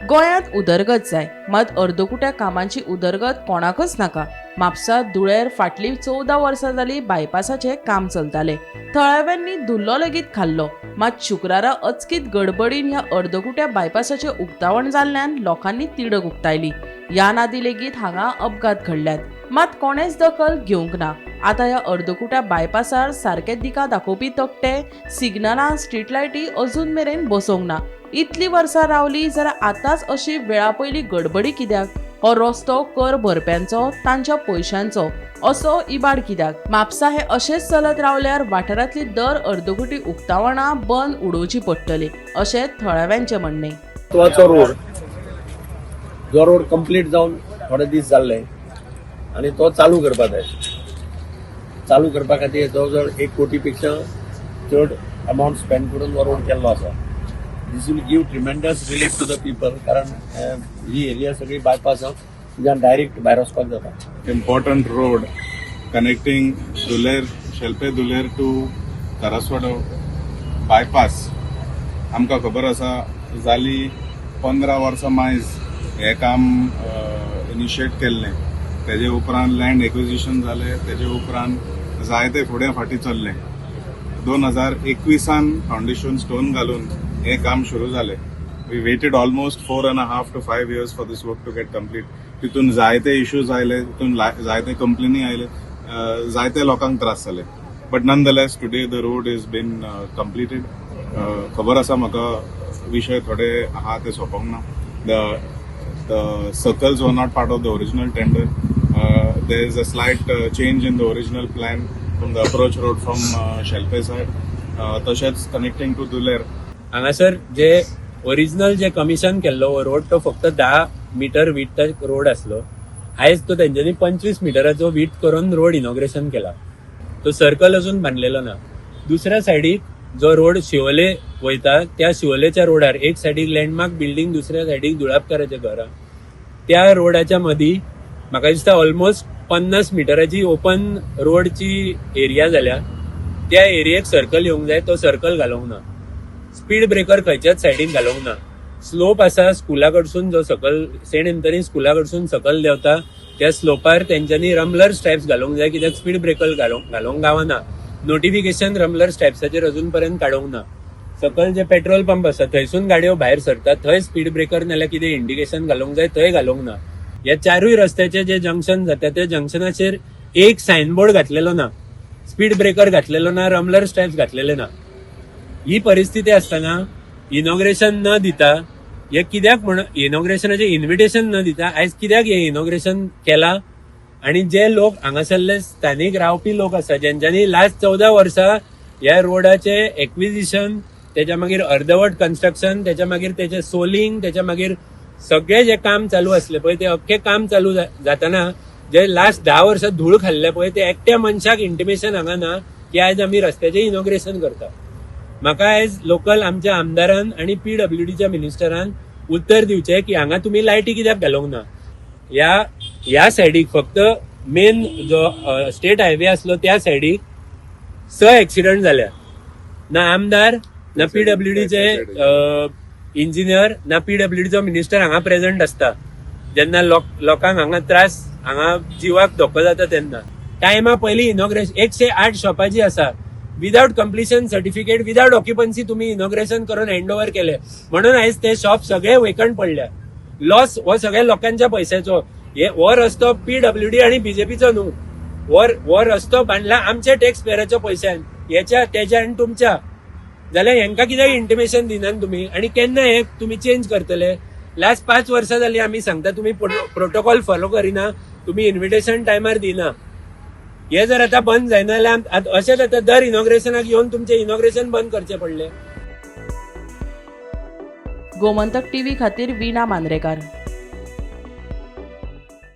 गोंयांत उदरगत जाय, मात अर्दकुट्या कामांची उदरगत कोणाकच नाका. म्हापसा धुळेर फाटलीं 14 वर्सां जाली बायपासाचें काम चलतालें. थळाव्यांनी धुल्लो लेगीत खाल्लो. मात शुक्रारा अचकीत गडबडीन ह्या अर्दकुट्या बायपासाचें उक्तावण जाल्ल्यान लोकांनी तिडक उक्तायली. ह्या नादी लेगीत हांगा अपघात घडल्यात, मात कोणेच दखल घेवंक ना. आतां ह्या अर्दकुट्या बायपासार सारके दिका दाखोवपी तकटे, सिग्नलां, स्ट्रीट लायटी अजून मेरेन बसोवंक ना. इतली वर्सां रावली जाल्यार आतांच अशी वेळा पयली गडबडी कित्याक? हो रस्तो कर भरप्यांचो, तांच्या पयशांचो, असो इबाड कित्याक? म्हापसा हे अशेंच चलत रावल्यार वाठारांतली दर अर्दकुटी उक्तावणां बंद उडोवची पडटली, अशें थळाव्यांचें म्हणणें. म्हत्वाचो रोड, जो रोड कंप्लीट जावन थोडे दीस जाल्ले आनी तो चालू करपा जाय. चालू करपा खातीर जवळ जवळ 1 कोटी पेक्षा चड अमावंट स्पेंड करून हो रोड केल्लो आसा. This will give tremendous relief to the people, कारण ही एरिया सगळी बायपास आसा, तुज्यान डायरेक्ट भायर वचपाक जाता. Important road connecting Duler, Shelpe Duler to Karaswada bypass. आमकां खबर आसा, जाली 15 वर्सां मायज हें काम इनिशिएट केल्लें. तेजे उपरांत लँड एक्विजिशन जालें. तेजे उपरांत जायते फुडें फाटीं चल्लें. 2021न फावंडेशन स्टोन घालून हें काम सुरू जालें. We waited almost 4.5 to 5 years for this work to get complete. तितून जायते इश्यूज आयले, तितून जायते कंप्लेनी आयले, जायते लोकांक त्रास जाले, but nonetheless today the road is been completed. खबर आसा म्हाका, विशय थोडे आहा ते सोंपोंक ना. The circles were not part of the original tender. There is a slight change in the original plan from the approach road from Shelpe side. तशेंच connecting two Duler. हांगासर जे ओरिजिनल जे कमिशन केल्लो हो रोड, तो फक्त 10 मिटर विथ रोड आसलो. आयज तो तेंच्यांनी 25 मिटराचो विथ करून रोड इनॉग्रेशन केला. तो सर्कल अजून बांदलेलो ना. दुसऱ्या सायडीक जो रोड शिवोले वयता, त्या शिवोलेच्या रोडार एक सायडीक लँडमार्क बिल्डिंग, दुसऱ्या सायडीक दुळापकाराचें घर आहा. त्या रोडाच्या मदीं म्हाका दिसता ऑलमोस्ट 50 मिटराची ओपन रोडची एरिया जाल्या. त्या एरियेक सर्कल येवंक जाय, तो सर्कल घालूंक ना. स्पीड ब्रेकर खंयच्याच सायडीन घालूंक ना. स्लोप आसा. स्कुला कडसून जो सकल, सेंट एंथनी स्कुला कडसून सकल देंवता, त्या स्लोपार तेंच्यांनी रम्बलर स्ट्रायप्स घालूंक जाय, कित्याक स्पीड ब्रेकर घालूंक घालूंक गावना. नोटिफिकेशन रम्बलर स्ट्रायप्साचेर अजून पर्यंत काडूंक ना. सकल जे पेट्रोल पंप आसा, थंयसून गाडयो भायर सरतात, थंय स्पीड ब्रेकर नाल्यार कितें इंडिकेशन घालूंक जाय, थंय घालूंक ना. ह्या चारूय रस्त्याचे जे जंक्शन जाता, त्या जंक्शनाचेर एक सायनबोर्ड घातलेलो ना, स्पीड ब्रेकर घातलेलो ना, रम्बलर स्ट्रायप्स घातलेले ना. ही परिस्थिती आसतना इनॉग्रेशन न दिता हे कित्याक म्हण, इनॉग्रेशनाचे इन्व्हिटेशन न दिता आयज कित्याक हे इनॉग्रेशन केला? आणि जे लोक हांगासरले स्थानीक रावपी लोक आसा, जेंच्यांनी लास्ट 14 वर्सां ह्या रोडाचे एक्विजिशन, तेच्या मागीर अर्दवट कन्स्ट्रक्शन, तेच्या मागीर तेचे सोलिंग, तेच्या मागीर सगळे जे काम चालू आसले पळय, ते अख्खे काम चालू जाताना जे लास्ट 10 वर्सां धूळ खाल्ले पळय, ते एकट्या मनशाक इंटिमेशन हांगा ना की आयज आमी रस्त्याचें इनॉग्रेशन करता. म्हाका आयज लोकल आमच्या आमदारान आनी पीडब्ल्यूडीच्या मिनिस्टरान उत्तर दिवचें की हांगा तुमी लायटी कित्याक घालूंक ना? ह्या ह्या सायडीक फक्त मेन जो स्टेट हायवे आसलो, त्या सायडीक स एक्सिडंट जाल्या. ना आमदार, ना पीडब्ल्यूडीचे इंजिनियर, ना पीडब्ल्यूडीचो मिनिस्टर हांगा प्रेझेंट आसता, जेन्ना लोकांक हांगा त्रास, हांगा जिवाक धोको जाता तेन्ना. टायमा पयलीं इनॉग्रेशन, 108 शॉपां जी आसा, without completion certificate, without occupancy तुम्ही इनॉग्रेशन करून हँड ओव्हर केले, म्हणून आयज ते शॉप सगळे वेकंट पडल्या. लॉस हो सगळ्या लोकांच्या पैशाचो. हे हो रस्तो पीडब्ल्यूडी आणि बीजेपीचो न्हू. हो हो रस्तो बांदला आमच्या टॅक्स पेयराच्या पैशान, हेच्या, तेच्या आनी तुमच्या. जाल्यार हेंका कित्याक इंटिमेशन दिनात तुमी आणि केन्ना हे तुमी चेंज करतले? लास्ट 5 वर्सां जाली आमी सांगता, तुमी प्रोटोकॉल फॉलो करिना, तुमी इन्व्हिटेशन टायमार दिना. हे जर आता बंद जायना जाल्यार अशेंच आतां दर इनॉग्रेशनाक येवन तुमचें इनॉग्रेशन बंद करचें पडलें. गोमंतक टीव्ही खातीर वीणा मांद्रेकार.